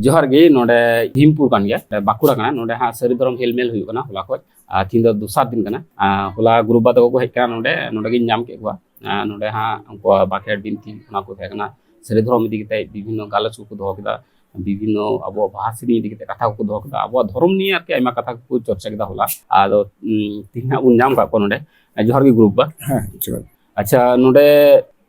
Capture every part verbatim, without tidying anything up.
ᱡᱚᱦᱟᱨ ᱜᱮ, ᱱᱚᱰᱮ ᱵᱷᱤᱢᱯᱩᱨ ᱠᱟᱱ ᱜᱮᱭᱟ, ᱵᱟᱸᱠᱩᱲᱟ ᱠᱟᱱᱟ᱾ ᱱᱚᱰᱮ ᱦᱟᱸᱜ ᱥᱟᱹᱨᱤ ᱫᱷᱚᱨᱚᱢ ᱦᱮᱞᱢᱮᱞ ᱦᱩᱭᱩᱜ ᱠᱟᱱᱟ ᱦᱚᱞᱟ ᱠᱷᱚᱡ, ᱟᱨ ᱛᱤᱦᱤᱧ ᱫᱚ ᱫᱚᱥᱟᱨ ᱫᱤᱱ ᱠᱟᱱᱟ᱾ ᱟᱨ ᱦᱚᱞᱟ ᱜᱨᱩᱯ ᱵᱟ ᱛᱟᱠᱚ ᱠᱚ ᱦᱮᱡ ᱠᱟᱱᱟ ᱱᱚᱰᱮ, ᱱᱚᱰᱮ ᱜᱤᱧ ᱧᱟᱢ ᱠᱮᱫ ᱠᱚᱣᱟ᱾ ᱟᱨ ᱱᱚᱰᱮ ᱦᱟᱸᱜ ᱩᱱᱠᱩᱣᱟᱜ ᱵᱟᱠᱷᱮᱲ ᱵᱤᱱᱛᱤ ᱚᱱᱟ ᱠᱚ ᱛᱟᱦᱮᱸ ᱠᱟᱱᱟ, ᱥᱟᱹᱨᱤ ᱫᱷᱚᱨᱚᱢ ᱤᱫᱤ ᱠᱟᱛᱮ ᱵᱤᱵᱷᱤᱱᱱᱚ ᱜᱟᱞᱚᱪ ᱠᱚᱠᱚ ᱫᱚᱦᱚ ᱠᱮᱫᱟ, ᱵᱤᱵᱷᱤᱱᱱᱚ ᱟᱵᱚᱣᱟᱜ ᱵᱟᱦᱟ ᱥᱮᱨᱮᱧ ᱤᱫᱤ ᱠᱟᱛᱮ ᱠᱟᱛᱷᱟ ᱠᱚᱠᱚ ᱫᱚᱦᱚ ᱠᱮᱫᱟ, ᱟᱵᱚᱣᱟᱜ ᱫᱷᱚᱨᱚᱢ ᱱᱤᱭᱮ ᱟᱨᱠᱤ ᱟᱭᱢᱟ ᱠᱟᱛᱷᱟ ᱠᱚᱠᱚ ᱪᱚᱨᱪᱟ ᱠᱮᱫᱟ ᱦᱚᱞᱟ᱾ ᱟᱫᱚ ᱩᱸ, ᱛᱤᱦᱤᱧ ᱦᱟᱸᱜ ᱵᱚᱱ ᱧᱟᱢ ᱠᱟᱜ ᱠᱚᱣᱟ ᱱᱚᱰᱮ᱾ ᱡᱚᱦᱟᱨ ᱜᱮ ᱜᱨᱩᱯ ᱵᱟ᱾ ᱦᱮᱸ, ᱡᱚᱦᱟᱨ᱾ ᱟᱪᱪᱷᱟ, ᱱᱚᱰᱮ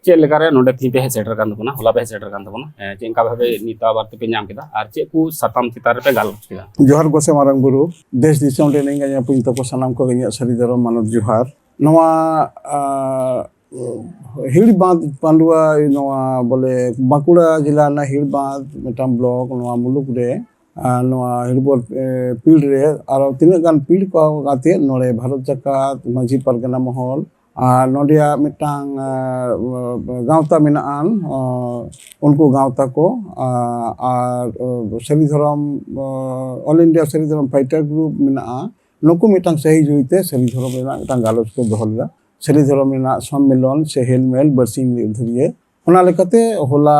ᱪᱮᱫ ᱞᱮᱠᱟᱨᱮ ᱱᱚᱰᱮ ᱛᱤᱦᱤᱧ ᱯᱮ ᱦᱮᱡ ᱥᱮᱴᱮᱨ ᱠᱟᱱ ᱛᱟᱵᱚᱱᱟ, ᱦᱚᱞᱟ ᱯᱮ ᱦᱮᱡ ᱥᱮᱴᱮᱨ ᱠᱟᱱ ᱛᱟᱵᱚᱱᱟ? ᱦᱮᱸ, ᱪᱮᱫ ᱞᱮᱠᱟ ᱵᱷᱟᱵᱮ ᱱᱤᱛ ᱟᱵᱟᱨ ᱛᱮᱯᱮ ᱧᱟᱢ ᱠᱮᱫᱟ ᱟᱨ ᱪᱮᱫ ᱠᱚ ᱥᱟᱛᱟᱢ ᱪᱮᱛᱟᱱ ᱨᱮᱯᱮ ᱜᱟᱞᱚᱪ ᱠᱮᱫᱟ? ᱡᱚᱦᱟᱨ ᱜᱚᱥᱮ ᱢᱟᱨᱟᱝ ᱵᱩᱨᱩ, ᱫᱮᱥ ᱫᱤᱥᱚᱢ ᱨᱮ ᱱᱤᱧ ᱜᱟᱧᱟ ᱯᱩᱧ ᱛᱟᱠᱚ ᱥᱟᱱᱟᱢ ᱠᱚᱜᱮ ᱤᱧᱟᱹᱜ ᱥᱟᱹᱨᱤ ᱫᱷᱚᱨᱚᱢ ᱢᱟᱱᱚᱛ ᱡᱚᱦᱟᱨ᱾ ᱱᱚᱣᱟ, ᱟ, ᱦᱤᱲᱵᱟᱸᱫ ᱯᱟᱺᱰᱩᱣᱟ, ᱱᱚᱣᱟ ᱵᱚᱞᱮ ᱵᱟᱸᱠᱩᱲᱟ ᱡᱮᱞᱟ ᱨᱮᱱᱟᱜ ᱦᱤᱲᱵᱟᱸᱫ ᱢᱤᱫᱴᱟᱝ ᱵᱞᱚᱠ, ᱱᱚᱣᱟ ᱢᱩᱞᱩᱠ ᱨᱮ, ᱟ, ᱱᱚᱣᱟ ᱦᱤᱲᱵᱚᱨ, ᱮ, ᱯᱤᱲ ᱨᱮ ᱟᱨᱚ ᱛᱤᱱᱟᱹᱜ ᱜᱟᱱ ᱯᱤᱲ ᱠᱚ ᱠᱟᱛᱮ ᱱᱚᱰᱮ ᱵᱷᱟᱨᱚᱛ ᱡᱟᱠᱟᱛ ᱢᱟᱹᱡᱷᱤ ᱯᱟᱨᱜᱟᱱᱟ ᱢᱚᱦᱚᱞ ᱟᱨ ᱱᱚᱰᱮᱭᱟᱜ ᱢᱤᱫᱴᱟᱝ, ᱟ, ᱜᱟᱶᱛᱟ ᱢᱮᱱᱟᱜᱼᱟ, ᱟ, ᱩᱱᱠᱩ ᱜᱟᱶᱛᱟ ᱠᱚ, ᱟ, ᱟᱨ, ᱟ, ᱥᱟᱹᱨᱤ ᱫᱷᱚᱨᱚᱢ, ᱟ, ᱚᱞ ᱤᱱᱰᱤᱭᱟ ᱥᱟᱹᱨᱤ ᱫᱷᱚᱨᱚᱢ ᱯᱷᱟᱭᱴᱟᱨ ᱜᱨᱩᱯ ᱢᱮᱱᱟᱜᱼᱟ᱾ ᱱᱩᱠᱩ ᱢᱤᱫᱴᱟᱝ ᱥᱟᱹᱦᱤ ᱡᱩᱦᱤᱛᱮ ᱥᱟᱹᱨᱤ ᱫᱷᱚᱨᱚᱢ ᱨᱮᱱᱟᱜ ᱢᱤᱫᱴᱟᱝ ᱜᱟᱞᱚᱪ ᱠᱚ ᱫᱚᱦᱚ ᱞᱮᱫᱟ᱾ ᱥᱟᱹᱨᱤ ᱫᱷᱚᱨᱚᱢ ᱨᱮᱱᱟᱜ ᱥᱚᱢᱢᱮᱞᱚᱱ ᱥᱮ ᱦᱮᱞᱢᱮᱞ ᱵᱟᱨᱥᱤᱧ ᱫᱷᱩᱨᱤᱭᱟᱹ᱾ ᱚᱱᱟ ᱞᱮᱠᱟᱛᱮ ᱦᱚᱞᱟ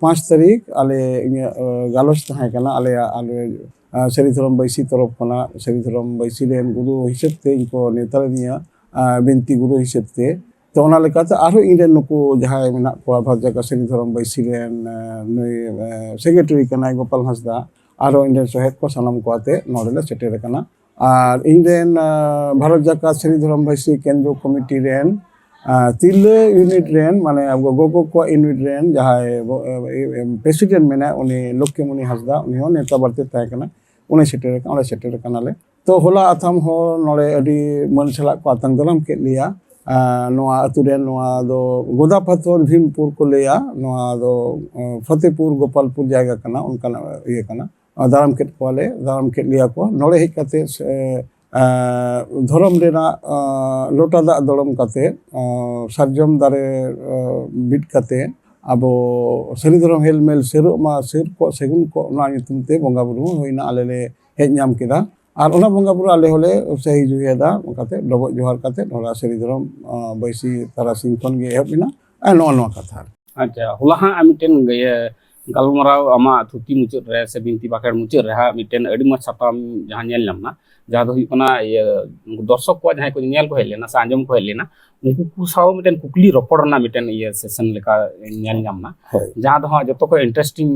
ᱯᱟᱸᱪ ᱛᱟᱹᱨᱤᱠᱷ ᱟᱞᱮ ᱤᱧᱟᱹᱜ, ᱟ, ᱜᱟᱞᱚᱪ ᱛᱟᱦᱮᱸ ᱠᱟᱱᱟ, ᱟᱞᱮᱭᱟᱜ, ᱟᱞᱮ, ᱟ, ᱥᱟᱹᱨᱤ ᱫᱷᱚᱨᱚᱢ ᱵᱟᱹᱭᱥᱤ ᱛᱚᱨᱚᱯ ᱠᱷᱚᱱᱟᱜ, ᱥᱟᱹᱨᱤ ᱫᱷᱚᱨᱚᱢ ᱵᱟᱹᱭᱥᱤ ᱨᱮᱱ ᱜᱩᱨᱩ ᱦᱤᱥᱟᱹᱵ ᱛᱮ ᱤᱧ ᱠᱚ ᱱᱮᱣᱛᱟ ᱞᱤᱫᱤᱧᱟ, ᱟ, ᱵᱤᱱᱛᱤ ᱜᱩᱨᱩ ᱦᱤᱥᱟᱹᱵ ᱛᱮ᱾ ᱛᱚ, ᱚᱱᱟ ᱞᱮᱠᱟᱛᱮ ᱟᱨᱦᱚᱸ ᱤᱧ ᱨᱮᱱ ᱱᱩᱠᱩ ᱡᱟᱦᱟᱸᱭ ᱢᱮᱱᱟᱜ ᱠᱚᱣᱟ ᱵᱷᱟᱨᱚᱛ ᱡᱟᱠᱟᱛ ᱥᱟᱹᱨᱤ ᱫᱷᱚᱨᱚᱢ ᱵᱟᱹᱭᱥᱤ ᱨᱮᱱ, ᱟ, ᱱᱩᱭ, ᱟ, ᱥᱮᱠᱨᱮᱴᱟᱨᱤ ᱠᱟᱱᱟᱭ ᱜᱳᱯᱟᱞ ᱦᱟᱸᱥᱫᱟ, ᱟᱨᱦᱚᱸ ᱤᱧ ᱨᱮᱱ ᱥᱚᱦᱮᱫ ᱠᱚ ᱥᱟᱱᱟᱢ ᱠᱚ ᱟᱛᱮ ᱱᱚᱰᱮ ᱞᱮ ᱥᱮᱴᱮᱨ ᱟᱠᱟᱱᱟ᱾ ᱟᱨ ᱤᱧ ᱨᱮᱱ, ᱟ, ᱵᱷᱟᱨᱚᱛ ᱡᱟᱠᱟᱛ ᱥᱟᱹᱨᱤ ᱫᱷᱚᱨᱚᱢ ᱵᱟᱹᱭᱥᱤ ᱠᱮᱱᱫᱨᱚ ᱠᱚᱢᱤᱴᱤ ᱨᱮᱱ, ᱟ, ᱛᱤᱨᱞᱟᱹ ᱭᱩᱱᱤᱴ ᱨᱮᱱ, ᱢᱟᱱᱮ ᱟᱵᱚ ᱜᱚᱜᱚ ᱠᱚᱣᱟᱜ ᱭᱩᱱᱤᱴ ᱨᱮᱱ ᱡᱟᱦᱟᱸᱭ ᱵᱚ-, ᱮ, ᱮ, ᱯᱨᱮᱥᱤᱰᱮᱱᱴ ᱢᱮᱱᱟᱭᱟ, ᱩᱱᱤ ᱞᱚᱠᱠᱷᱤᱢᱚᱱᱤ ᱦᱟᱸᱥᱫᱟ, ᱩᱱᱤ ᱦᱚᱸ ᱱᱮᱣᱛᱟ ᱵᱟᱨᱛᱮ ᱛᱟᱦᱮᱸ ᱠᱟᱱᱟ, ᱩᱱᱤ ᱥᱮᱴᱮᱨ ᱟᱠᱟᱱᱟ, ᱚᱸᱰᱮ ᱥᱮᱴᱮᱨ ᱟᱠᱟᱱᱟᱞᱮ᱾ ᱛᱚ ᱦᱚᱞᱟ ᱟᱛᱷᱟᱢ ᱦᱚᱲ ᱱᱚᱰᱮ ᱟᱹᱰᱤ ᱢᱟᱹᱱ ᱥᱟᱞᱟᱜ ᱠᱚ ᱟᱛᱟᱝ ᱫᱟᱨᱟᱢ ᱠᱮᱫ ᱞᱮᱭᱟ᱾ ᱟ, ᱱᱚᱣᱟ ᱟᱹᱛᱩ ᱨᱮᱱ, ᱱᱚᱣᱟ ᱫᱚ ᱜᱚᱫᱟ ᱯᱟᱛᱷᱚᱨ ᱵᱷᱤᱢᱯᱩᱨ ᱠᱚ ᱞᱟᱹᱭᱟ, ᱱᱚᱣᱟ ᱫᱚ, ᱟ, ᱯᱷᱚᱛᱮᱯᱩᱨ ᱜᱳᱯᱟᱞᱯᱩᱨ ᱡᱟᱭᱜᱟ ᱠᱟᱱᱟ, ᱚᱱᱠᱟᱱᱟᱜ ᱤᱭᱟᱹ ᱠᱟᱱᱟ᱾ ᱟ, ᱫᱟᱨᱟᱢ ᱠᱮᱫ ᱠᱚᱣᱟᱞᱮ, ᱫᱟᱨᱟᱢ ᱠᱮᱫ ᱞᱮᱭᱟ ᱠᱚ᱾ ᱱᱚᱰᱮ ᱦᱮᱡ ᱠᱟᱛᱮ ᱥᱮ, ᱟ, ᱫᱷᱚᱨᱚᱢ ᱨᱮᱱᱟᱜ, ᱟ, ᱞᱚᱴᱟ ᱫᱟᱜ ᱫᱚᱲᱚᱢ ᱠᱟᱛᱮ, ᱟ, ᱥᱟᱨᱡᱚᱢ ᱫᱟᱨᱮ, ᱟ, ᱵᱤᱫ ᱠᱟᱛᱮ ᱟᱵᱚ ᱥᱟᱹᱨᱤ ᱫᱷᱚᱨᱚᱢ ᱦᱮᱞᱢᱮᱞ ᱥᱟᱹᱨᱚᱜ ᱢᱟ, ᱥᱟᱹᱨ ᱠᱚᱜ ᱥᱮᱜᱩᱱ ᱠᱚᱜ, ᱱᱚᱣᱟ ᱧᱩᱛᱩᱢ ᱛᱮ ᱵᱚᱸᱜᱟ ᱵᱩᱨᱩ ᱦᱚᱸ ᱦᱩᱭᱱᱟ, ᱟᱞᱮ ᱞᱮ ᱦᱮᱡ ᱧᱟᱢ ᱠᱮᱫᱟ᱾ ᱟᱨ ᱚᱱᱟ ᱵᱚᱸᱜᱟ ᱵᱩᱨᱩ ᱟᱞᱮ ᱦᱚᱸᱞᱮ ᱥᱟᱹᱦᱤ ᱡᱩᱦᱤᱭᱟᱫᱟ, ᱚᱱᱠᱟᱛᱮ ᱰᱚᱵᱚᱜ ᱡᱚᱦᱟᱨ ᱠᱟᱛᱮ ᱱᱚᱰᱮ ᱥᱟᱹᱨᱤ ᱫᱷᱚᱨᱚᱢ, ᱟ, ᱵᱟᱹᱭᱥᱤ ᱛᱟᱨᱟᱥᱤᱧ ᱠᱷᱚᱱ ᱜᱮ ᱮᱦᱚᱵ ᱮᱱᱟ᱾ ᱟᱨ ᱱᱚᱜᱼᱚ ᱱᱚᱣᱟ ᱠᱟᱛᱷᱟ᱾ ᱟᱪᱪᱷᱟ, ᱦᱚᱞᱟ ᱦᱟᱸᱜ ᱟᱨ ᱢᱤᱫᱴᱮᱱ ᱤᱭᱟᱹ, ᱜᱟᱞᱢᱟᱨᱟᱣ ᱟᱢᱟᱜ ᱛᱷᱩᱛᱤ ᱢᱩᱪᱟᱹᱫ ᱨᱮ ᱥᱮ ᱵᱤᱱᱛᱤ ᱵᱟᱠᱷᱮᱲ ᱢᱩᱪᱟᱹᱫ ᱨᱮ ᱦᱟᱸᱜ ᱢᱤᱫᱴᱮᱱ ᱟᱹᱰᱤ ᱢᱚᱡᱽ ᱥᱟᱛᱟᱢ ᱡᱟᱦᱟᱸ ᱧᱮᱞ ᱧᱟᱢ ᱮᱱᱟ, ᱡᱟᱦᱟᱸ ᱫᱚ ᱦᱩᱭᱩᱜ ᱠᱟᱱᱟ, ᱤᱭᱟᱹ, ᱫᱚᱨᱥᱚᱠ ᱠᱚᱣᱟᱜ ᱡᱟᱦᱟᱸᱭ ᱠᱚ ᱧᱮᱧᱮᱞ ᱠᱚ ᱦᱮᱡ ᱞᱮᱱᱟ ᱥᱮ ᱟᱸᱡᱚᱢ ᱠᱚ ᱦᱮᱡ ᱞᱮᱱᱟ, ᱩᱱᱠᱩ ᱠᱚ ᱥᱟᱶ ᱢᱤᱫᱴᱮᱱ ᱠᱩᱠᱞᱤ ᱨᱚᱯᱚᱲ ᱨᱮᱱᱟᱜ ᱢᱤᱫᱴᱮᱱ, ᱤᱭᱟᱹ, ᱥᱮᱥᱚᱱ ᱞᱮᱠᱟ ᱧᱮᱞ ᱧᱟᱢ ᱮᱱᱟ᱾ ᱦᱳᱭ᱾ ᱡᱟᱦᱟᱸ ᱫᱚ ᱦᱟᱸᱜ ᱡᱚᱛᱚ ᱠᱷᱚᱱ ᱤᱱᱴᱟᱨᱮᱥᱴᱤᱝ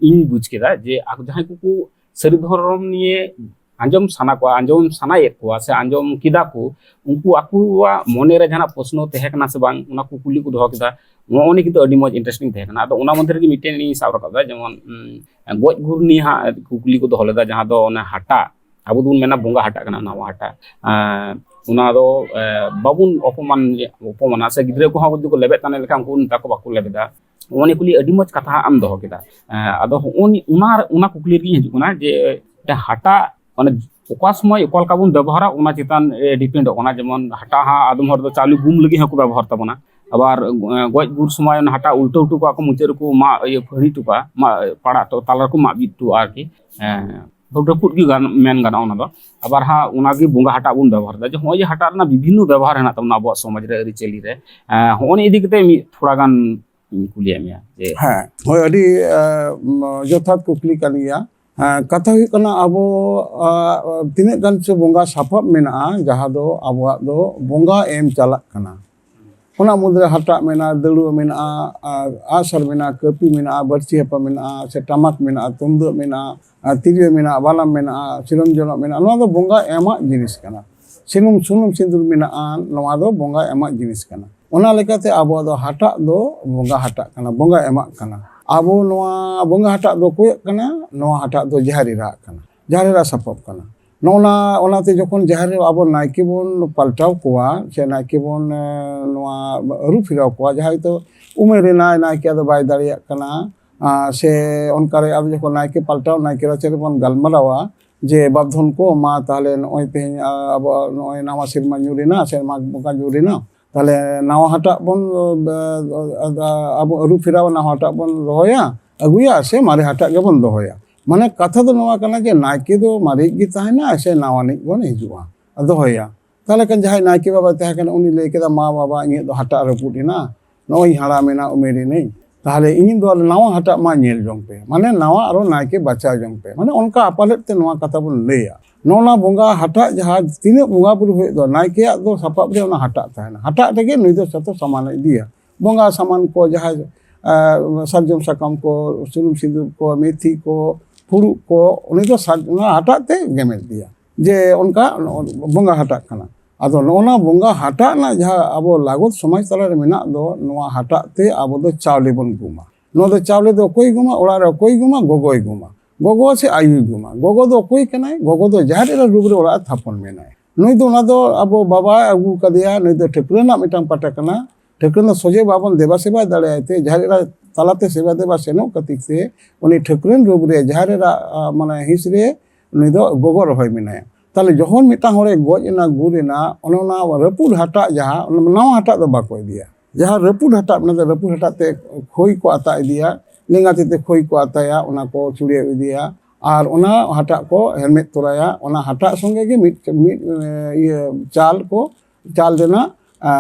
ᱤᱧ ᱵᱩᱡᱽ ᱠᱮᱫᱟ, ᱡᱮ ᱟᱠᱚ ᱡᱟᱦᱟᱸᱭ ᱠᱚᱠᱚ ᱥᱟᱹᱨᱤ ᱫᱷᱚᱨᱚᱢ ᱱᱤᱭᱮ ᱟᱸᱡᱚᱢ ᱥᱟᱱᱟ ᱠᱚᱣᱟ, ᱟᱸᱡᱚᱢ ᱥᱟᱱᱟᱭᱮᱫ ᱠᱚᱣᱟ ᱥᱮ ᱟᱸᱡᱚᱢ ᱠᱮᱫᱟ ᱠᱚ, ᱩᱱᱠᱩ ᱟᱠᱚᱣᱟᱜ ᱢᱚᱱᱮ ᱨᱮ ᱡᱟᱦᱟᱱᱟᱜ ᱯᱨᱚᱥᱱᱚ ᱛᱟᱦᱮᱸ ᱠᱟᱱᱟ ᱥᱮ ᱵᱟᱝ, ᱚᱱᱟ ᱠᱚ ᱠᱩᱠᱞᱤ ᱠᱚ ᱫᱚᱦᱚ ᱠᱮᱫᱟ᱾ ᱱᱚᱜᱼᱚ ᱱᱤᱭᱟᱹ ᱠᱤᱱᱛᱩ ᱟᱹᱰᱤ ᱢᱚᱡᱽ ᱤᱱᱴᱟᱨᱮᱥᱴᱤᱝ ᱛᱟᱦᱮᱸ ᱠᱟᱱᱟ᱾ ᱟᱫᱚ ᱚᱱᱟ ᱢᱚᱫᱽᱫᱷᱮ ᱨᱮᱜᱮ ᱢᱤᱫᱴᱮᱱ ᱤᱧ ᱥᱟᱵ ᱨᱟᱠᱟᱵ ᱮᱫᱟ, ᱡᱮᱢᱚᱱ, ᱩᱸ, ᱜᱚᱡ ᱜᱩᱨ ᱱᱤᱭᱮ ᱦᱟᱸᱜ ᱠᱩᱠᱞᱤ ᱠᱚ ᱫᱚᱦᱚ ᱞᱮᱫᱟ, ᱡᱟᱦᱟᱸ ᱫᱚ ᱚᱱᱟ ᱦᱟᱴᱟᱜ, ᱟᱵᱚ ᱫᱚᱵᱚᱱ ᱢᱮᱱᱟ ᱵᱚᱸᱜᱟ ᱦᱟᱴᱟᱜ ᱠᱟᱱᱟ, ᱱᱟᱣᱟ ᱦᱟᱴᱟᱜ, ᱮᱸ, ᱚᱱᱟ ᱫᱚ, ᱮᱸ, ᱵᱟᱵᱚᱱ ᱚᱯᱚᱢᱟᱱ, ᱚᱯᱚᱢᱟᱱᱟ ᱥᱮ ᱜᱤᱫᱽᱨᱟᱹ ᱠᱚᱦᱚᱸ ᱡᱩᱫᱤ ᱠᱚ ᱞᱮᱵᱮᱫ ᱛᱟᱱᱮ ᱞᱮᱠᱷᱟᱱ ᱩᱱᱠᱩ ᱱᱮᱛᱟᱨ ᱠᱚ ᱵᱟᱠᱚ ᱞᱮᱵᱮᱫᱟ᱾ ᱱᱚᱜᱼᱚ ᱱᱤᱭᱟᱹ ᱠᱩᱠᱞᱤ ᱟᱹᱰᱤ ᱢᱚᱡᱽ ᱠᱟᱛᱷᱟ ᱦᱟᱸᱜ ᱮᱢ ᱫᱚᱦᱚ ᱠᱮᱫᱟ᱾ ᱮᱸ, ᱟᱫᱚ ᱦᱚᱸᱜᱼᱚ ᱱᱤ-, ᱚᱱᱟ, ᱚᱱᱟ ᱠᱩᱠᱞᱤ ᱨᱮᱜᱮᱧ ᱦᱤᱡᱩᱜ ᱠᱟᱱᱟ ᱡᱮ ᱢᱤᱫᱴᱮᱱ ᱦᱟᱴᱟᱜ, ᱢᱟᱱᱮ, ᱚᱠᱟ ᱥᱚᱢᱚᱭ ᱚᱠᱟ ᱞᱮᱠᱟ ᱵᱚᱱ ᱵᱮᱵᱚᱦᱟᱨᱟ, ᱚᱱᱟ ᱪᱮᱛᱟᱱ ᱨᱮ ᱰᱤᱯᱮᱱᱰᱚᱜ ᱠᱟᱱᱟ᱾ ᱡᱮᱢᱚᱱ ᱦᱟᱴᱟᱜ ᱦᱟᱸᱜ ᱟᱫᱚᱢ ᱦᱚᱲ ᱫᱚ ᱪᱟᱣᱞᱮ ᱜᱩᱢ ᱞᱟᱹᱜᱤᱫ ᱦᱚᱸᱠᱚ ᱵᱮᱵᱚᱦᱟᱨ ᱛᱟᱵᱚᱱᱟ, ᱟᱵᱟᱨ, ᱮᱸ, ᱜᱚᱡ ᱜᱩᱨ ᱥᱚᱢᱚᱭ ᱚᱱᱟ ᱦᱟᱴᱟᱜ ᱩᱞᱴᱟᱹᱣ ᱦᱚᱴᱚ ᱠᱟᱜᱼᱟ ᱠᱚ, ᱢᱩᱪᱟᱹᱫ ᱨᱮᱠᱚ ᱢᱟᱜ, ᱤᱭᱟᱹ, ᱯᱷᱟᱹᱲᱤ ᱦᱚᱴᱚ ᱠᱟᱜᱼᱟ, ᱢᱟᱜ, ᱯᱟᱲᱟᱜ ᱛᱟᱞᱟ ᱨᱮᱠᱚ ᱢᱟᱜ ᱵᱤᱫ ᱦᱚᱴᱚ ᱠᱟᱜᱼᱟ ᱟᱨᱠᱤ᱾ ᱮᱸ, ᱨᱟᱹᱯᱩᱫ ᱜᱮ ᱜᱟᱱ-, ᱢᱮᱱ ᱜᱟᱱᱚᱜᱼᱟ ᱚᱱᱟ ᱫᱚ᱾ ᱟᱵᱟᱨ ᱦᱟᱸᱜ ᱚᱱᱟᱜᱮ ᱵᱚᱸᱜᱟ ᱦᱟᱴᱟᱜ ᱵᱚᱱ ᱵᱮᱵᱚᱦᱟᱨ ᱮᱫᱟ, ᱡᱮ ᱱᱚᱜᱼᱚᱭ ᱡᱮ ᱦᱟᱴᱟᱜ ᱨᱮᱱᱟᱜ ᱵᱤᱵᱷᱤᱱᱱᱚ ᱵᱮᱵᱚᱦᱟᱨ ᱦᱮᱱᱟᱜ ᱛᱟᱵᱚᱱᱟ ᱟᱵᱚᱣᱟᱜ ᱥᱚᱢᱟᱡᱽ ᱨᱮ, ᱟᱹᱨᱤᱪᱟᱹᱞᱤ ᱨᱮ, ᱮᱸ, ᱦᱚᱸᱜᱼᱚ ᱱᱤᱭᱟᱹ ᱤᱫᱤ ᱠᱟᱛᱮ ᱢᱤᱫ ᱛᱷᱚᱲᱟ ᱜᱟᱱ ᱤᱧ ᱠᱩᱞᱤᱭᱮᱫ ᱢᱮᱭᱟ ᱡᱮ᱾ ᱦᱮᱸ, ᱦᱳᱭ, ᱟᱹᱰᱤ, ᱮᱸ, ᱡᱚᱛᱷᱟᱛ ᱠᱩᱠᱞᱤ ᱠᱟᱱ ᱜᱮᱭᱟ᱾ ᱮᱸ, ᱠᱟᱛᱷᱟ ᱦᱩᱭᱩᱜ ᱠᱟᱱᱟ, ᱟᱵᱚ, ᱮᱸ, ᱛᱤᱱᱟᱹᱜ ᱜᱟᱱ ᱪᱚ ᱵᱚᱸᱜᱟ ᱥᱟᱯᱟᱵ ᱢᱮᱱᱟᱜᱼᱟ, ᱡᱟᱦᱟᱸ ᱫᱚ ᱟᱵᱚᱣᱟᱜ ᱫᱚ ᱵᱚᱸᱜᱟ ᱮᱢ ᱪᱟᱞᱟᱜ ᱠᱟᱱᱟ᱾ ᱚᱱᱟ ᱢᱩᱫᱽᱨᱮ ᱦᱟᱴᱟᱜ ᱢᱮᱱᱟᱜᱼᱟ, ᱫᱟᱹᱲᱩᱣᱟᱹ ᱢᱮᱱᱟᱜᱼᱟ, ᱟᱨ ᱟᱜᱼᱥᱟᱨ ᱢᱮᱱᱟᱜᱼᱟ, ᱠᱟᱹᱯᱤ ᱢᱮᱱᱟᱜᱼᱟ, ᱵᱟᱹᱲᱥᱤ ᱦᱟᱯᱟ ᱢᱮᱱᱟᱜᱼᱟ, ᱥᱮ ᱴᱟᱢᱟᱠ ᱢᱮᱱᱟᱜᱼᱟ, ᱛᱩᱢᱫᱟᱹᱜ ᱢᱮᱱᱟᱜᱼᱟ, ᱟᱨ ᱛᱤᱨᱭᱳ ᱢᱮᱱᱟᱜᱼᱟ, ᱵᱟᱱᱟᱢ ᱢᱮᱱᱟᱜᱼᱟ, ᱥᱤᱨᱚᱢ ᱡᱚᱱᱚᱜ ᱢᱮᱱᱟᱜᱼᱟ, ᱱᱚᱣᱟ ᱫᱚ ᱵᱚᱸᱜᱟ ᱮᱢᱟᱜ ᱡᱤᱱᱤᱥ ᱠᱟᱱᱟ᱾ ᱥᱩᱱᱩᱢ, ᱥᱩᱱᱩᱢ ᱥᱤᱸᱫᱩᱨ ᱢᱮᱱᱟᱜᱼᱟ, ᱱᱚᱣᱟ ᱫᱚ ᱵᱚᱸᱜᱟ ᱮᱢᱟᱜ ᱡᱤᱱᱤᱥ ᱠᱟᱱᱟ᱾ ᱚᱱᱟ ᱞᱮᱠᱟᱛᱮ ᱟᱵᱚᱣᱟᱜ ᱫᱚ ᱦᱟᱴᱟᱜ ᱫᱚ ᱵᱚᱸᱜᱟ ᱦᱟᱴᱟᱜ ᱠᱟᱱᱟ, ᱵᱚᱸᱜᱟ ᱮᱢᱟᱜ ᱠᱟᱱᱟ᱾ ᱟᱵᱚ ᱱᱚᱣᱟ ᱵᱚᱸᱜᱟ ᱦᱟᱴᱟᱜ ᱫᱚ ᱚᱠᱚᱭᱟᱜ ᱠᱟᱱᱟ? ᱱᱚᱣᱟ ᱦᱟᱴᱟᱜ ᱫᱚ ᱡᱟᱦᱮᱨ ᱮᱨᱟᱣᱟᱜ ᱠᱟᱱᱟ, ᱡᱟᱦᱮᱨ ᱮᱨᱟ ᱥᱟᱯᱟᱵ ᱠᱟᱱᱟ᱾ ᱱᱚᱜᱼᱚ ᱱᱟ, ᱚᱱᱟᱛᱮ ᱡᱚᱠᱷᱚᱱ ᱡᱟᱦᱮᱨ ᱨᱮ ᱟᱵᱚ ᱱᱟᱭᱠᱮ ᱵᱚᱱ ᱯᱟᱞᱴᱟᱣ ᱠᱚᱣᱟ ᱥᱮ ᱱᱟᱭᱠᱮ ᱵᱚᱱ, ᱮ, ᱱᱚᱣᱟ ᱟᱹᱨᱩ ᱯᱷᱮᱨᱟᱣ ᱠᱚᱣᱟ, ᱡᱟᱦᱟᱸᱭ ᱫᱚ ᱩᱢᱮᱨ ᱮᱱᱟᱭ, ᱱᱟᱭᱠᱮ ᱟᱫᱚ ᱵᱟᱭ ᱫᱟᱲᱮᱭᱟᱜ ᱠᱟᱱᱟ, ᱟ, ᱥᱮ ᱚᱱᱠᱟᱨᱮ ᱟᱵᱚ ᱡᱚᱠᱷᱚᱱ ᱱᱟᱭᱠᱮ ᱯᱟᱞᱴᱟᱣ, ᱱᱟᱭᱠᱮ ᱨᱟᱪᱟ ᱨᱮᱵᱚᱱ ᱜᱟᱞᱢᱟᱨᱟᱣᱟ ᱡᱮ, "ᱵᱟᱯᱫᱷᱚᱱ ᱠᱚ, ᱢᱟ ᱛᱟᱦᱞᱮ ᱱᱚᱜᱼᱚᱭ ᱛᱮᱦᱮᱧ, ᱟ, ᱟᱵᱚᱣᱟᱜ ᱱᱚᱜᱼᱚᱭ ᱱᱟᱣᱟ ᱥᱮᱨᱢᱟ ᱧᱩᱨ ᱮᱱᱟ ᱥᱮ ᱢᱟᱜᱽ ᱵᱚᱸᱜᱟ ᱧᱩᱨ ᱮᱱᱟ, ᱛᱟᱦᱞᱮ ᱱᱟᱣᱟ ᱦᱟᱴᱟᱜ ᱵᱚᱱ, ᱟ, ᱟ, ᱟᱵᱚ ᱟᱹᱨᱩ ᱯᱷᱮᱨᱟᱣ, ᱱᱟᱣᱟ ᱦᱟᱴᱟᱜ ᱵᱚᱱ ᱨᱚᱦᱚᱭᱟ, ᱟᱹᱜᱩᱭᱟ, ᱥᱮ ᱢᱟᱨᱮ ᱦᱟᱴᱟᱜ ᱜᱮᱵᱚᱱ ᱫᱚᱦᱚᱭᱟ?" ᱢᱟᱱᱮ ᱠᱟᱛᱷᱟ ᱫᱚ ᱱᱚᱣᱟ ᱠᱟᱱᱟ ᱡᱮ ᱱᱟᱭᱠᱮ ᱫᱚ ᱢᱟᱨᱮ ᱜᱮ ᱛᱟᱦᱮᱱᱟ ᱥᱮ ᱱᱟᱣᱟᱱᱤᱡ ᱵᱚᱱ ᱦᱤᱡᱩᱜᱼᱟ, ᱫᱚᱦᱚᱭᱟ? ᱛᱟᱦᱞᱮ ᱠᱷᱟᱱ ᱡᱟᱦᱟᱸᱭ ᱱᱟᱭᱠᱮ ᱵᱟᱵᱟᱭ ᱛᱟᱦᱮᱸ ᱠᱟᱱᱟ, ᱩᱱᱤ ᱞᱟᱹᱭ ᱠᱮᱫᱟ, "ᱢᱟ ᱵᱟᱵᱟ, ᱤᱧᱟᱹᱜ ᱫᱚ ᱦᱟᱴᱟᱜ ᱨᱟᱹᱯᱩᱫ ᱮᱱᱟ, ᱱᱚᱜᱼᱚᱭ ᱤᱧ ᱦᱟᱲᱟᱢ ᱮᱱᱟ, ᱩᱢᱮᱨ ᱮᱱᱟᱹᱧ, ᱛᱟᱦᱚᱞᱮ ᱤᱧ ᱫᱚ ᱱᱟᱣᱟ ᱦᱟᱴᱟᱜ ᱢᱟ ᱧᱮᱞ ᱡᱚᱝ ᱯᱮ, ᱢᱟᱱᱮ ᱱᱟᱣᱟ ᱟᱨᱚ ᱱᱟᱭᱠᱮ ᱵᱟᱪᱷᱟᱣ ᱡᱚᱝ ᱯᱮ, ᱢᱟᱱᱮ ᱚᱱᱠᱟ ᱟᱯᱟᱞᱮᱫ ᱛᱮ ᱱᱚᱣᱟ ᱠᱟᱛᱷᱟ ᱵᱚᱱ ᱞᱟᱹᱭᱟ᱾ ᱱᱚᱜᱼᱚ ᱱᱟ ᱵᱚᱸᱜᱟ ᱦᱟᱴᱟᱜ ᱡᱟᱦᱟᱸ ᱛᱤᱱᱟᱹᱜ ᱵᱚᱸᱜᱟ ᱵᱩᱨᱩ ᱦᱩᱭᱩᱜ ᱫᱚ, ᱱᱟᱭᱠᱮᱭᱟᱜ ᱫᱚ ᱥᱟᱯᱟᱵ ᱨᱮ ᱚᱱᱟ ᱦᱟᱴᱟᱜ ᱛᱟᱦᱮᱱᱟ᱾ ᱦᱟᱴᱟᱜ ᱨᱮᱜᱮ ᱱᱩᱭ ᱫᱚ ᱡᱚᱛᱚ ᱥᱟᱢᱟᱱᱮ ᱤᱫᱤᱭᱟ᱾ ᱵᱚᱸᱜᱟ ᱥᱟᱢᱟᱱ ᱠᱚ, ᱡᱟᱦᱟᱸᱭ ᱟᱨ ᱥᱟᱨᱡᱚᱢ ᱥᱟᱠᱟᱢ ᱠᱚ, ᱥᱩᱱᱩᱢ ᱥᱤᱸᱫᱩᱨ ᱠᱚ, ᱢᱮᱛᱷᱤ ᱠᱚ, ᱯᱷᱩᱲᱩᱜ ᱠᱚ, ᱩᱱᱤ ᱫᱚ ᱥᱟᱨ-, ᱚᱱᱟ ᱦᱟᱴᱟᱜ ᱛᱮ ᱜᱮᱢᱮᱨ ᱤᱫᱤᱭᱟ ᱡᱮ ᱚᱱᱠᱟ ᱵᱚᱸᱜᱟ ᱦᱟᱴᱟᱜ ᱠᱟᱱᱟ᱾ ᱟᱫᱚ ᱱᱚᱜᱼᱚ ᱱᱟ ᱵᱚᱸᱜᱟ ᱦᱟᱴᱟᱜ ᱨᱮᱱᱟᱜ ᱡᱟᱦᱟᱸ ᱟᱵᱚ ᱞᱟᱜᱚᱛ ᱥᱚᱢᱟᱡᱽ ᱛᱟᱞᱟᱨᱮ ᱢᱮᱱᱟᱜ ᱫᱚ, ᱱᱚᱣᱟ ᱦᱟᱴᱟᱜ ᱛᱮ ᱟᱵᱚ ᱫᱚ ᱪᱟᱣᱞᱮ ᱵᱚᱱ ᱜᱩᱢᱟ᱾ ᱱᱚᱣᱟ ᱫᱚ ᱪᱟᱣᱞᱮ ᱫᱚ ᱚᱠᱚᱭ ᱜᱩᱢᱟ? ᱚᱲᱟᱜ ᱨᱮ ᱚᱠᱚᱭ ᱜᱩᱢᱟ? ᱜᱚᱜᱚᱭ ᱜᱩᱢᱟ᱾ ᱜᱚᱜᱚ ᱥᱮ ᱟᱭᱳᱭ ᱜᱩᱢᱟ᱾ ᱜᱚᱜᱚ ᱫᱚ ᱚᱠᱚᱭ ᱠᱟᱱᱟᱭ? ᱜᱚᱜᱚ ᱫᱚ ᱡᱟᱦᱮᱨ ᱮᱨᱟ ᱨᱩᱯ ᱨᱮ ᱚᱲᱟᱜ ᱮ ᱛᱷᱟᱯᱚᱱ ᱢᱮᱱᱟᱭ᱾ ᱱᱩᱭ ᱫᱚ ᱚᱱᱟ ᱫᱚ ᱟᱵᱚ ᱵᱟᱵᱟᱭ ᱟᱹᱜᱩ ᱟᱠᱟᱫᱮᱭᱟ, ᱱᱩᱭ ᱫᱚ ᱴᱷᱟᱹᱠᱨᱟᱹᱱ ᱨᱮᱱᱟᱜ ᱢᱤᱫᱴᱟᱝ ᱯᱟᱴᱟ ᱠᱟᱱᱟ᱾ ᱴᱷᱟᱹᱠᱨᱟᱹᱱ ᱫᱚ ᱥᱚᱡᱷᱮ ᱵᱟᱵᱚᱱ ᱫᱮᱵᱟ ᱥᱮᱵᱟ ᱫᱟᱲᱮᱭᱟᱭ ᱛᱮ, ᱡᱟᱦᱮᱨ ᱮᱨᱟ ᱛᱟᱞᱟᱛᱮ ᱥᱮᱵᱟ ᱫᱮᱵᱟ ᱥᱮᱱᱚᱜ ᱠᱷᱟᱹᱛᱤᱨ ᱛᱮ, ᱩᱱᱤ ᱴᱷᱟᱹᱠᱨᱟᱹᱱ ᱨᱩᱯ ᱨᱮ ᱡᱟᱦᱮᱨ ᱮᱨᱟ, ᱟ, ᱢᱟᱱᱮ ᱦᱤᱸᱥ ᱨᱮ ᱱᱩᱭ ᱫᱚ ᱜᱚᱜᱚ ᱨᱚᱦᱚᱭ ᱢᱮᱱᱟᱭᱟ᱾ ᱛᱟᱦᱞᱮ ᱡᱚᱠᱷᱚᱱ ᱢᱤᱫᱴᱟᱝ ᱦᱚᱲᱮ ᱜᱚᱡ ᱮᱱᱟ, ᱜᱩᱨ ᱮᱱᱟ, ᱚᱱᱮ ᱚᱱᱟ ᱨᱟᱹᱯᱩᱫ ᱦᱟᱴᱟᱜ ᱡᱟᱦᱟᱸ, ᱚᱱᱟ ᱱᱟᱣᱟ ᱦᱟᱴᱟᱜ ᱫᱚ ᱵᱟᱠᱚ ᱤᱫᱤᱭᱟ᱾ ᱡᱟᱦᱟᱸ ᱨᱟᱹᱯᱩᱫ ᱦᱟᱴᱟᱜ ᱢᱮᱱᱟᱜ ᱫᱚ, ᱨᱟᱹᱯᱩᱫ ᱦᱟᱴᱟᱜ ᱛᱮ ᱠᱷᱚᱭ ᱠᱚ ᱟᱛᱟ ᱤᱫᱤᱭᱟ, ᱞᱮᱸᱜᱟ ᱛᱤ ᱛᱮ ᱠᱷᱚᱭ ᱠᱚ ᱟᱛᱟᱭᱟ, ᱚᱱᱟ ᱠᱚ ᱪᱷᱩᱲᱭᱟᱹᱣ ᱤᱫᱤᱭᱟ, ᱟᱨ ᱚᱱᱟ ᱦᱟᱴᱟᱜ ᱠᱚ ᱦᱮᱨᱢᱮᱫ ᱛᱚᱨᱟᱭᱟ᱾ ᱚᱱᱟ ᱦᱟᱴᱟᱜ ᱥᱚᱸᱜᱮ ᱜᱮ ᱢᱤᱫ, ᱢᱤᱫ, ᱮ, ᱤᱭᱟᱹ ᱪᱟᱞ ᱠᱚ, ᱪᱟᱞ ᱨᱮᱱᱟᱜ, ᱮ,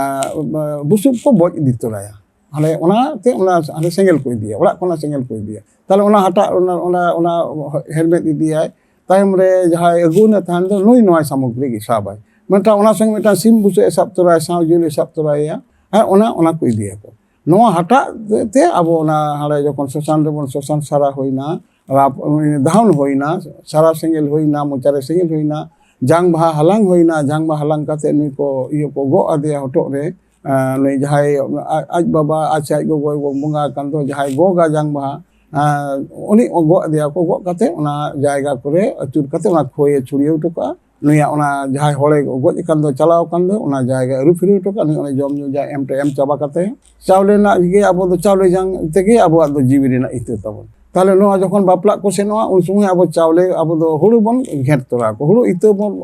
ᱵᱩᱥᱩᱵ ᱠᱚ ᱵᱚᱡ ᱤᱫᱤ ᱛᱚᱨᱟᱭᱟ᱾ ᱦᱟᱸᱰᱮ ᱚᱱᱟᱛᱮ ᱚᱱᱟ ᱦᱟᱸᱰᱮ ᱥᱮᱸᱜᱮᱞ ᱠᱚ ᱤᱫᱤᱭᱟ, ᱚᱲᱟᱜ ᱠᱷᱚᱱᱟᱜ ᱥᱮᱸᱜᱮᱞ ᱠᱚ ᱤᱫᱤᱭᱟ᱾ ᱛᱟᱦᱞᱮ ᱚᱱᱟ ᱦᱟᱴᱟᱜ, ᱚᱱᱟ, ᱚᱱᱟ, ᱚᱱᱟ ᱦᱮᱨᱢᱮᱫ ᱤᱫᱤᱭᱟᱭ, ᱛᱟᱭᱚᱢ ᱨᱮ ᱡᱟᱦᱟᱸᱭ ᱟᱹᱜᱩᱱᱮ ᱛᱟᱦᱮᱱ ᱫᱚ, ᱱᱩᱭ ᱱᱚᱣᱟ ᱥᱟᱢᱚᱜᱽᱨᱤ ᱜᱮ ᱥᱟᱵᱟᱭ᱾ ᱢᱤᱫᱴᱟᱝ, ᱚᱱᱟ ᱥᱚᱸᱜᱮ ᱢᱤᱫᱴᱟᱝ ᱥᱤᱢ ᱵᱩᱥᱟᱹᱜ ᱮ ᱥᱟᱵ ᱛᱚᱨᱟᱭᱟ, ᱥᱟᱶ ᱡᱤᱞ ᱮ ᱥᱟᱵ ᱛᱚᱨᱟᱭᱮᱭᱟ᱾ ᱦᱮᱸ, ᱚᱱᱟ, ᱚᱱᱟ ᱠᱚ ᱤᱫᱤᱭᱟᱠᱚ᱾ ᱱᱚᱣᱟ ᱦᱟᱴᱟᱜ ᱛᱮ ᱟᱵᱚ ᱚᱱᱟ ᱦᱟᱸᱰᱮ ᱡᱚᱠᱷᱚᱱ ᱥᱚᱥᱟᱱ ᱨᱮᱵᱚᱱ ᱥᱚᱥᱟᱱ ᱥᱟᱨᱟ ᱦᱩᱭᱱᱟ, ᱨᱟᱯ-, ᱫᱷᱟᱣᱱ ᱦᱩᱭᱱᱟ, ᱥᱟᱨᱟ ᱥᱮᱸᱜᱮᱞ ᱦᱩᱭᱱᱟ, ᱢᱚᱪᱟᱨᱮ ᱥᱮᱸᱜᱮᱞ ᱦᱩᱭᱱᱟ, ᱡᱟᱝ ᱵᱟᱦᱟ ᱦᱟᱞᱟᱝ ᱦᱩᱭᱱᱟ, ᱡᱟᱝ ᱵᱟᱦᱟ ᱦᱟᱞᱟᱝ ᱠᱟᱛᱮ ᱱᱩᱭ ᱠᱚ ᱤᱭᱟᱹ ᱠᱚ ᱜᱚᱜ ᱟᱫᱮᱭᱟ ᱦᱚᱴᱚᱜ ᱨᱮ᱾ ᱟᱸ, ᱱᱩᱭ ᱡᱟᱦᱟᱸᱭ ᱟᱡ, ᱟᱡ ᱵᱟᱵᱟ ᱟᱨ ᱥᱮ ᱟᱡ ᱜᱚᱜᱚᱭ ᱵᱚᱸᱜᱟ ᱟᱠᱟᱱ ᱫᱚ, ᱡᱟᱦᱟᱸᱭ ᱜᱚᱜᱟ ᱡᱟᱝ ᱵᱟᱦᱟ, ᱟᱸ, ᱩᱱᱤ ᱜᱚᱜ ᱟᱫᱮᱭᱟ ᱠᱚ, ᱜᱚᱜ ᱠᱟᱛᱮ ᱚᱱᱟ ᱡᱟᱭᱜᱟ ᱠᱚᱨᱮ ᱟᱹᱪᱩᱨ ᱠᱟᱛᱮ ᱚᱱᱟ ᱠᱷᱚᱭᱮ ᱪᱷᱩᱲᱭᱟᱹᱣ ᱦᱚᱴᱚ ᱠᱟᱜᱼᱟ᱾ ᱱᱩᱭᱟᱜ ᱚᱱᱟ ᱡᱟᱦᱟᱸᱭ ᱦᱚᱲᱮ ᱜᱚᱡ ᱟᱠᱟᱱ ᱫᱚ, ᱪᱟᱞᱟᱣ ᱟᱠᱟᱱ ᱫᱚ, ᱚᱱᱟ ᱡᱟᱭᱜᱟ ᱟᱹᱨᱩ ᱯᱷᱤᱨᱟᱹᱣ ᱦᱚᱴᱚ ᱠᱟᱜᱼᱟ᱾ ᱱᱩᱭ ᱚᱱᱮ ᱡᱚᱢ ᱧᱩ ᱡᱟ ᱮᱢ ᱴᱟ ᱮᱢ ᱪᱟᱵᱟ ᱠᱟᱛᱮ, ᱪᱟᱣᱞᱮ ᱨᱮᱱᱟᱜ ᱜᱮ ᱟᱵᱚ ᱫᱚ ᱪᱟᱣᱞᱮ ᱡᱟᱝ ᱛᱮᱜᱮ ᱟᱵᱚᱣᱟᱜ ᱫᱚ ᱡᱤᱣᱤ ᱨᱮᱱᱟᱜ ᱤᱛᱟᱹ ᱛᱟᱵᱚᱱ᱾ ᱛᱟᱦᱞᱮ ᱱᱚᱣᱟ ᱡᱚᱠᱷᱚᱱ ᱵᱟᱯᱞᱟᱜ ᱠᱚ ᱥᱮᱱᱚᱜᱼᱟ, ᱩᱱ ᱥᱚᱢᱚᱭ ᱟᱵᱚ ᱪᱟᱣᱞᱮ, ᱟᱵᱚ ᱫᱚ ᱦᱩᱲᱩ ᱵᱚᱱ ᱜᱷᱮᱸᱴ ᱛᱚᱨᱟ ᱟᱠᱚ, ᱦᱩᱲᱩ ᱤᱛᱟᱹ ᱵᱚᱱ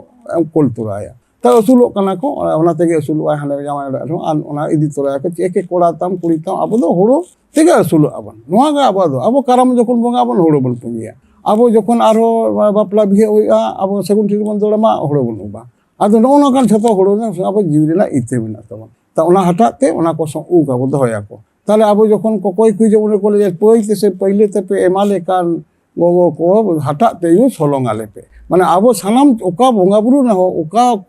ᱠᱩᱞ ᱛᱚᱨᱟᱭᱟ᱾ ᱛᱟᱣ ᱟᱹᱥᱩᱞᱚᱜ ᱠᱟᱱᱟ ᱠᱚ, ᱚᱱᱟ ᱛᱮᱜᱮ ᱟᱹᱥᱩᱞᱚᱜᱼᱟᱭ, ᱦᱟᱸᱰᱮ ᱡᱟᱶᱟᱭ ᱚᱲᱟᱜ ᱨᱮᱦᱚᱸ, ᱟᱨ ᱚᱱᱟ ᱤᱫᱤ ᱛᱚᱨᱟᱭᱟᱠᱚ, ᱪᱮᱫ ᱮᱠᱮ ᱠᱚᱲᱟ ᱛᱟᱢ ᱠᱩᱲᱤ ᱛᱟᱢ, ᱟᱵᱚ ᱫᱚ ᱦᱩᱲᱩ ᱛᱮᱜᱮ ᱟᱹᱥᱩᱞᱚᱜ ᱟᱵᱚᱱ᱾ ᱱᱚᱣᱟ ᱜᱮ ᱟᱵᱚ ᱫᱚ, ᱟᱵᱚ ᱠᱟᱨᱟᱢ ᱡᱚᱠᱷᱚᱱ ᱵᱚᱸᱜᱟ ᱟᱵᱚᱱ, ᱦᱩᱲᱩ ᱵᱚᱱ ᱯᱩᱸᱡᱤᱭᱟ᱾ ᱟᱵᱚ ᱡᱚᱠᱷᱚᱱ ᱟᱨᱦᱚᱸ ᱵᱟᱯᱞᱟ ᱵᱤᱦᱟᱹ ᱦᱩᱭᱩᱜᱼᱟ, ᱟᱵᱚ ᱥᱟᱹᱜᱩᱱ ᱴᱷᱤᱞᱤ ᱵᱚᱱ ᱫᱟᱹᱲᱟᱢᱟ, ᱦᱩᱲᱩ ᱵᱚᱱ ᱩᱵᱟ᱾ ᱟᱫᱚ ᱱᱚᱜᱼᱚ ᱱᱚᱝᱠᱟᱱ ᱡᱷᱚᱛᱚ ᱦᱩᱲᱩ ᱨᱮᱱᱟᱜ ᱟᱵᱚ ᱡᱤᱣᱤ ᱨᱮᱱᱟᱜ ᱤᱛᱟᱹ ᱢᱮᱱᱟᱜ ᱛᱟᱵᱚᱱᱟ᱾ ᱛᱟ ᱚᱱᱟ ᱦᱟᱴᱟᱜ ᱛᱮ ᱚᱱᱟ ᱠᱚ ᱥᱚ-, ᱩᱵ ᱟᱵᱚ ᱫᱚᱦᱚᱭᱟᱠᱚ᱾ ᱛᱟᱦᱞᱮ ᱟᱵᱚ ᱡᱚᱠᱷᱚᱱ ᱠᱚᱠᱚᱭ ᱠᱩᱭ ᱡᱮᱢᱚᱱ ᱠᱚ ᱞᱟᱹᱭᱟ, ᱯᱟᱹᱭ ᱛᱮᱥᱮ ᱯᱟᱹᱭᱞᱟᱹ ᱛᱮᱯᱮ ᱮᱢᱟ ᱞᱮ ᱠᱟᱱ ᱜᱚᱜᱚ ᱠᱚ, ᱦᱟᱴᱟᱜ ᱛᱮᱭᱳ ᱥᱚᱞᱚᱝ ᱟᱞᱮ ᱯᱮ᱾ ᱢᱟᱱᱮ ᱟᱵᱚ ᱥᱟᱱᱟᱢ ᱚᱠᱟ ᱵᱚᱸᱜᱟ ᱵᱩᱨᱩ ᱨᱮᱦᱚᱸ, ᱚᱠᱟ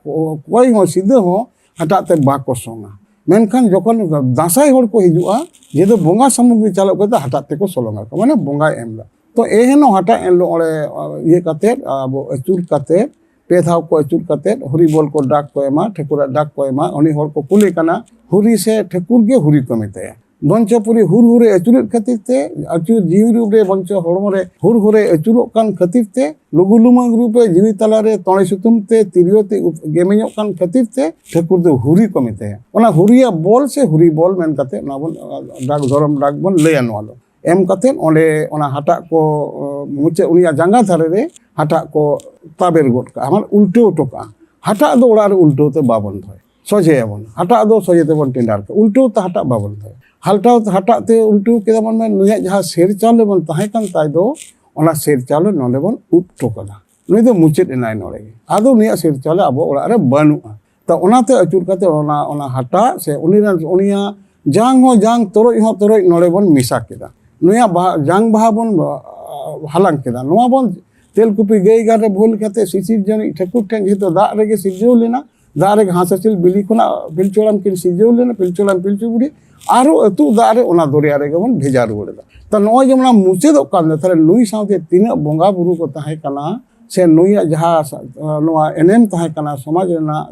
ᱠᱚᱭ ᱦᱚᱸ, ᱥᱤᱫᱟᱹ ᱦᱚᱸ ᱦᱟᱴᱟᱜ ᱛᱮ ᱵᱟᱠᱚ ᱥᱚᱝᱟ᱾ ᱢᱮᱱᱠᱷᱟᱱ ᱡᱚᱠᱷᱚᱱ ᱫᱟᱸᱥᱟᱭ ᱦᱚᱲ ᱠᱚ ᱦᱤᱡᱩᱜᱼᱟ, ᱡᱮ ᱫᱚ ᱵᱚᱸᱜᱟ ᱥᱟᱢᱚᱜᱨᱤ ᱪᱟᱞᱟᱜ ᱠᱚ ᱦᱟᱴᱟᱜ ᱛᱮᱠᱚ ᱥᱚᱞᱚᱝ ᱟᱠᱚ, ᱢᱟᱱᱮ ᱵᱚᱸᱜᱟᱭ ᱮᱢ ᱮᱫᱟ᱾ ᱛᱚ ᱮᱱᱦᱚᱸ ᱦᱟᱴᱟᱜ ᱮᱱ ᱦᱤᱞᱳᱜ ᱚᱸᱰᱮ ᱤᱭᱟᱹ ᱠᱟᱛᱮᱫ, ᱟᱵᱚ ᱟᱹᱪᱩᱨ ᱠᱟᱛᱮᱫ, ᱯᱮ ᱫᱷᱟᱣ ᱠᱚ ᱟᱹᱪᱩᱨ ᱠᱟᱛᱮᱫ ᱦᱩᱨᱤ ᱵᱚᱞ ᱠᱚ ᱰᱟᱠ ᱠᱚ ᱮᱢᱟ, ᱴᱷᱟᱹᱠᱩᱨᱟᱜ ᱰᱟᱠ ᱠᱚ ᱮᱢᱟ᱾ ᱩᱱᱤ ᱦᱚᱲ ᱠᱚ ᱠᱩᱞᱮ ᱠᱟᱱᱟ, ᱦᱩᱨᱤ ᱥᱮ ᱴᱷᱟᱹᱠᱩᱨ ᱜᱮ ᱦᱩᱨᱤ ᱠᱚ ᱢᱮᱛᱟᱭᱟ᱾ ᱵᱚᱧᱪᱚᱯᱩᱨᱤ ᱦᱩᱨ ᱦᱩᱨᱮ ᱟᱹᱪᱩᱨᱮᱫ ᱠᱷᱟᱹᱛᱤᱨ ᱛᱮ, ᱟᱹᱪᱩᱨ ᱡᱤᱣᱤ ᱨᱩᱯ ᱨᱮ ᱵᱚᱧᱪᱚ ᱦᱚᱲᱢᱚ ᱨᱮ ᱦᱩᱨ ᱦᱩᱨᱮ ᱟᱹᱪᱩᱨᱚᱜ ᱠᱟᱱ ᱠᱷᱟᱹᱛᱤᱨ ᱛᱮ, ᱞᱩᱜᱩ ᱞᱩᱢᱟᱹᱝ ᱨᱩᱯ ᱨᱮ ᱡᱤᱣᱤ ᱛᱟᱞᱟ ᱨᱮ ᱛᱚᱲᱮ ᱥᱩᱛᱟᱹᱢ ᱛᱮ ᱛᱤᱨᱭᱳ ᱛᱮ ᱩᱯ-, ᱜᱮᱢᱮᱧᱚᱜ ᱠᱟᱱ ᱠᱷᱟᱹᱛᱤᱨ ᱛᱮ ᱴᱷᱟᱹᱠᱩᱨ ᱫᱚ ᱦᱩᱨᱤ ᱠᱚ ᱢᱮᱛᱟᱭᱟ᱾ ᱚᱱᱟ ᱦᱩᱨᱤᱭᱟᱜ ᱵᱚᱞ ᱥᱮ ᱦᱩᱨᱤ ᱵᱚᱞ ᱢᱮᱱ ᱠᱟᱛᱮ ᱚᱱᱟ ᱵᱚᱱ, ᱰᱟᱠ, ᱫᱷᱚᱨᱚᱢ ᱰᱟᱠ ᱵᱚᱱ ᱞᱟᱹᱭᱟ ᱱᱚᱣᱟ ᱫᱚ᱾ ᱮᱢ ᱠᱟᱛᱮᱫ ᱚᱸᱰᱮ ᱚᱱᱟ ᱦᱟᱴᱟᱜ ᱠᱚ, ᱚ, ᱢᱩᱪᱟᱹᱫ ᱩᱱᱤᱭᱟᱜ ᱡᱟᱸᱜᱟ ᱫᱷᱟᱨᱮ ᱨᱮ ᱦᱟᱴᱟᱜ ᱠᱚ ᱛᱟᱵᱮᱨ ᱜᱚᱫ ᱠᱟᱜᱼᱟ, ᱢᱟᱱᱮ ᱩᱞᱴᱟᱹᱣ ᱦᱚᱴᱚ ᱠᱟᱜᱼᱟ᱾ ᱦᱟᱴᱟᱜ ᱫᱚ ᱚᱲᱟᱜ ᱨᱮ ᱩᱞᱴᱟᱹᱣ ᱛᱮ ᱵᱟᱵᱚᱱ ᱫᱚᱦᱚᱭᱟ, ᱥᱚᱡᱷᱮᱭᱟᱵᱚᱱ᱾ ᱦᱟᱴᱟᱜ ᱫᱚ ᱥᱚᱡᱷᱮ ᱛᱮᱵᱚᱱ ᱴᱮᱸᱰᱟᱨ ᱠᱟᱜᱼᱟ, ᱩᱞᱴᱟᱹᱣ ᱛᱮ ᱦᱟᱴᱟᱜ ᱵᱟᱵᱚᱱ ᱫᱚᱦᱚᱭᱟ᱾ ᱦᱟᱞᱴᱟᱣ ᱛᱮ ᱦᱟᱴᱟᱜ ᱛᱮ ᱩᱞᱴᱟᱹᱣ ᱠᱮᱫᱟ ᱵᱚᱱ, ᱢᱟᱱᱮ ᱱᱩᱭᱟᱜ ᱡᱟᱦᱟᱸ ᱥᱮᱨ ᱪᱟᱣᱞᱮ ᱵᱚᱱ ᱛᱟᱦᱮᱸ ᱠᱟᱱ ᱛᱟᱭ ᱫᱚ, ᱚᱱᱟ ᱥᱮᱨ ᱪᱟᱣᱞᱮ ᱱᱚᱰᱮ ᱵᱚᱱ ᱩᱵ ᱦᱚᱴᱚ ᱠᱟᱫᱟ᱾ ᱱᱩᱭ ᱫᱚ ᱢᱩᱪᱟᱹᱫ ᱮᱱᱟᱭ ᱱᱚᱰᱮ ᱜᱮ᱾ ᱟᱫᱚ ᱱᱩᱭᱟᱜ ᱥᱮᱨ ᱪᱟᱣᱞᱮ ᱟᱵᱚ ᱚᱲᱟᱜ ᱨᱮ ᱵᱟᱹᱱᱩᱜᱼᱟ᱾ ᱛᱚ ᱚᱱᱟᱛᱮ ᱟᱹᱪᱩᱨ ᱠᱟᱛᱮ ᱚᱱᱟ, ᱚᱱᱟ ᱦᱟᱴᱟᱜ ᱥᱮ ᱩᱱᱤ ᱨᱮᱱ, ᱩᱱᱤᱭᱟᱜ ᱡᱟᱝ ᱦᱚᱸ ᱡᱟᱝ, ᱛᱚᱨᱚᱡ ᱦᱚᱸ ᱛᱚᱨᱚᱡ ᱱᱚᱰᱮ ᱵᱚᱱ ᱢᱮᱥᱟ ᱠᱮᱫᱟ᱾ ᱱᱩᱭᱟᱜ ᱵᱟᱦᱟ, ᱡᱟᱝ ᱵᱟᱦᱟ ᱵᱚᱱ, ᱟ, ᱦᱟᱞᱟᱝ ᱠᱮᱫᱟ᱾ ᱱᱚᱣᱟ ᱵᱚᱱ ᱛᱮᱞᱠᱩᱯᱤ ᱜᱟᱹᱭ ᱜᱟᱰᱟ ᱵᱷᱩᱞ ᱠᱟᱛᱮ ᱥᱤᱥᱤᱨ ᱡᱟᱹᱱᱤᱡ ᱴᱷᱟᱹᱠᱩᱨ ᱴᱷᱮᱱ, ᱡᱮᱦᱮᱛᱩ ᱫᱟᱜ ᱨᱮᱜᱮ ᱥᱤᱨᱡᱟᱹᱣ ᱞᱮᱱᱟ, ᱫᱟᱜ ᱨᱮᱜᱮ ᱦᱟᱸᱥ ᱦᱟᱹᱥᱤᱞ ᱵᱤᱞᱤ ᱠᱷᱚᱱᱟᱜ ᱯᱤᱞᱪᱩ ᱦᱟᱲᱟᱢ ᱠᱤᱱ ᱥᱤᱨᱡᱟᱹᱣ ᱞᱮᱱᱟ, ᱯᱤᱞᱪᱩ ᱦᱟᱲᱟᱢ ᱯᱤᱞᱪᱩ ᱵᱩᱲᱦᱤ, ᱟᱨᱦᱚᱸ ᱟᱹᱛᱩᱜ ᱫᱟᱜ ᱨᱮ ᱚᱱᱟ ᱫᱚᱨᱭᱟ ᱨᱮᱜᱮ ᱵᱚᱱ ᱵᱷᱮᱡᱟ ᱨᱩᱣᱟᱹᱲ ᱮᱫᱟ᱾ ᱛᱚ ᱱᱚᱜᱼᱚᱭ ᱡᱮ ᱚᱱᱟ ᱢᱩᱪᱟᱹᱫᱚᱜ ᱠᱟᱱ ᱫᱚ, ᱛᱟᱦᱞᱮ ᱱᱩᱭ ᱥᱟᱶᱛᱮ ᱛᱤᱱᱟᱹᱜ ᱵᱚᱸᱜᱟ ᱵᱩᱨᱩ ᱠᱚ ᱛᱟᱦᱮᱸ ᱠᱟᱱᱟ, ᱥᱮ ᱱᱩᱭᱟᱜ ᱡᱟᱦᱟᱸ ᱥᱟ-, ᱱᱚᱣᱟ ᱮᱱᱮᱢ ᱛᱟᱦᱮᱸ ᱠᱟᱱᱟ, ᱥᱚᱢᱟᱡᱽ ᱨᱮᱱᱟᱜ,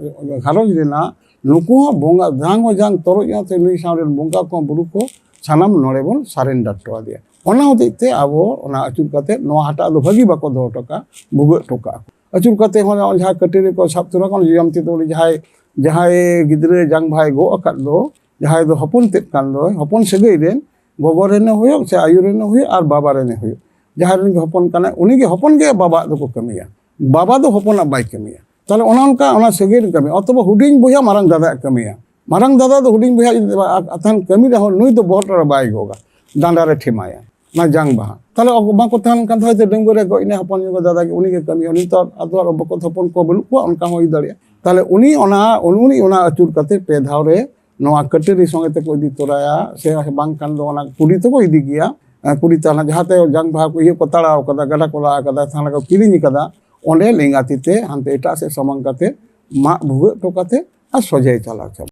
ᱜᱷᱟᱨᱚᱸᱡᱽ ᱨᱮᱱᱟᱜ, ᱱᱩᱠᱩ ᱦᱚᱸ ᱵᱚᱸᱜᱟ ᱡᱟᱝ ᱦᱚᱸ ᱡᱟᱝ ᱛᱚᱨᱚᱡ ᱦᱚᱸ ᱥᱮ ᱱᱩᱭ ᱥᱟᱶ ᱨᱮᱱ ᱵᱚᱸᱜᱟ ᱠᱚ ᱵᱩᱨᱩ ᱠᱚ ᱥᱟᱱᱟᱢ ᱱᱚᱰᱮ ᱵᱚᱱ surrender ᱦᱚᱴᱚ ᱟᱫᱮᱭᱟ᱾ ᱚᱱᱟ ᱦᱚᱛᱮᱡ ᱛᱮ ᱟᱵᱚ ᱚᱱᱟ ᱟᱹᱪᱩᱨ ᱠᱟᱛᱮᱫ ᱱᱚᱣᱟ ᱦᱟᱴᱟᱜ ᱫᱚ ᱵᱷᱟᱹᱜᱤ ᱵᱟᱠᱚ ᱫᱚᱦᱚ ᱦᱚᱴᱚ ᱠᱟᱜᱼᱟ, ᱵᱷᱩᱜᱟᱹᱜ ᱦᱚᱴᱚ ᱠᱟᱜᱼᱟ ᱠᱚ᱾ ᱟᱹᱪᱩᱨ ᱠᱟᱛᱮᱫ ᱦᱚᱸ ᱱᱚᱜᱼᱚᱭ ᱡᱟᱦᱟᱸ ᱠᱟᱹᱴᱟᱹᱨᱤ ᱠᱚ ᱥᱟᱵ ᱛᱚᱨᱟ ᱠᱟᱜᱼᱟ, ᱡᱚᱡᱚᱢ ᱛᱤ ᱛᱮ ᱩᱱᱤ ᱡᱟᱦᱟᱸᱭ, ᱡᱟᱦᱟᱸᱭ ᱜᱤᱫᱽᱨᱟᱹ ᱡᱟᱝ ᱵᱟᱦᱟᱭ ᱜᱚᱜ ᱟᱠᱟᱫ ᱫᱚ, ᱡᱟᱦᱟᱸᱭ ᱫᱚ ᱦᱚᱯᱚᱱ ᱛᱮᱫ ᱠᱟᱱ ᱫᱚᱭ, ᱦᱚᱯᱚᱱ ᱥᱟᱹᱜᱟᱹᱭ ᱨᱮᱱ, ᱜᱚᱜᱚ ᱨᱮᱱᱮ ᱦᱩᱭᱩᱜ ᱥᱮ ᱟᱭᱳ ᱨᱮᱱᱮ ᱦᱩᱭᱩᱜ ᱟᱨ ᱵᱟᱵᱟ ᱨᱮᱱᱮ ᱦᱩᱭᱩᱜ, ᱡᱟᱦᱟᱸᱭ ᱨᱮᱱ ᱜᱮ ᱦᱚᱯᱚᱱ ᱠᱟᱱᱟᱭ, ᱩᱱᱤ ᱜᱮ ᱦᱚᱯᱚᱱ ᱜᱮ ᱵᱟᱵᱟᱣᱟᱜ ᱫᱚᱠᱚ ᱠᱟᱹᱢᱤᱭᱟ, ᱵᱟᱵᱟ ᱫᱚ ᱦᱚᱯᱚᱱᱟᱜ ᱵᱟᱭ ᱠᱟᱹᱢᱤᱭᱟ᱾ ᱛᱟᱦᱞᱮ ᱚᱱᱮ ᱚᱱᱠᱟ ᱚᱱᱟ ᱥᱟᱹᱜᱟᱹᱭ ᱨᱮᱱ ᱠᱟᱹᱢᱤ, ᱚᱛᱷᱚᱵᱟ ᱦᱩᱰᱤᱧ ᱵᱚᱭᱦᱟ ᱢᱟᱨᱟᱝ ᱫᱟᱫᱟᱣᱟᱜ ᱠᱟᱹᱢᱤᱭᱟ, ᱢᱟᱨᱟᱝ ᱫᱟᱫᱟ ᱫᱚ ᱦᱩᱰᱤᱧ ᱵᱚᱭᱦᱟ ᱡᱩᱫᱤ ᱟ-, ᱟᱛᱷᱟᱱ ᱠᱟᱹᱢᱤ ᱨᱮᱦᱚᱸ ᱱᱩᱭ ᱫᱚ ᱵᱚᱦᱚᱜ ᱨᱮ ᱵᱟᱭ ᱜᱚᱜᱟ, ᱰᱟᱸᱰᱟ ᱨᱮ ᱴᱷᱮᱢᱟᱭᱟ ᱚᱱᱟ ᱡᱟᱝ ᱵᱟᱦᱟ᱾ ᱛᱟᱦᱞᱮ ᱚᱠ-, ᱵᱟᱝᱠᱚ ᱛᱟᱦᱮᱸ ᱞᱮᱱᱠᱷᱟᱱ ᱫᱚ ᱦᱚᱭᱛᱳ ᱰᱟᱺᱜᱩᱣᱟᱹ ᱨᱮ ᱜᱚᱡ ᱮᱱᱟᱭ ᱦᱚᱯᱚᱱ ᱧᱚᱜ ᱫᱟᱫᱟ ᱜᱮ, ᱩᱱᱤ ᱜᱮ ᱠᱟᱹᱢᱤᱭᱟ, ᱩᱱᱤ ᱛᱚ ᱟᱫᱚ ᱟᱨ ᱵᱚᱠᱚᱛ ᱦᱚᱯᱚᱱ ᱠᱚ ᱵᱟᱹᱱᱩᱜ ᱠᱚᱣᱟ, ᱚᱱᱠᱟ ᱦᱚᱸ ᱦᱩᱭ ᱫᱟᱲᱮᱭᱟᱜᱼᱟ᱾ ᱛᱟᱦᱞᱮ ᱩᱱᱤ ᱚᱱᱟ, ᱩᱱᱤ ᱚᱱᱟ ᱟᱹᱪᱩᱨ ᱠᱟᱛᱮ ᱯᱮ ᱫᱷᱟᱣ ᱨᱮ ᱱᱚᱣᱟ ᱠᱟᱹᱴᱟᱹᱨᱤ ᱥᱚᱸᱜᱮ ᱛᱮᱠᱚ ᱤᱫᱤ ᱛᱚᱨᱟᱭᱟ, ᱥᱮ ᱵᱟᱝᱠᱷᱟᱱ ᱫᱚ ᱚᱱᱟ ᱠᱩᱰᱤ ᱛᱮᱠᱚ ᱤᱫᱤ ᱜᱮᱭᱟ᱾ ᱮ, ᱠᱩᱰᱤ ᱛᱟᱞᱟ ᱡᱟᱦᱟᱸ ᱛᱮ ᱡᱟᱝ ᱵᱟᱦᱟ ᱠᱚ ᱤᱭᱟᱹ ᱠᱚ ᱛᱟᱲᱟᱣ ᱠᱟᱫᱟ, ᱜᱟᱰᱟ ᱠᱚ ᱞᱟ ᱠᱟᱫᱟ, ᱛᱷᱟᱱᱟ ᱠᱚ ᱠᱤᱨᱤᱧ ᱠᱟᱫᱟ, ᱚᱸᱰᱮ ᱞᱮᱸᱜᱟ ᱛᱤ ᱛᱮ ᱦᱟᱱᱛᱮ ᱮᱴᱟᱜ ᱥᱮᱫ ᱥᱟᱢᱟᱝ ᱠᱟᱛᱮ ᱢᱟᱜ ᱵᱷᱩᱜᱟᱹᱜ ᱦᱚᱴᱚ ᱠᱟᱛᱮ ᱟᱨ ᱥᱚᱡᱷᱮᱭ ᱪᱟᱞᱟᱣ ᱪᱟᱵᱟᱜᱼᱟ᱾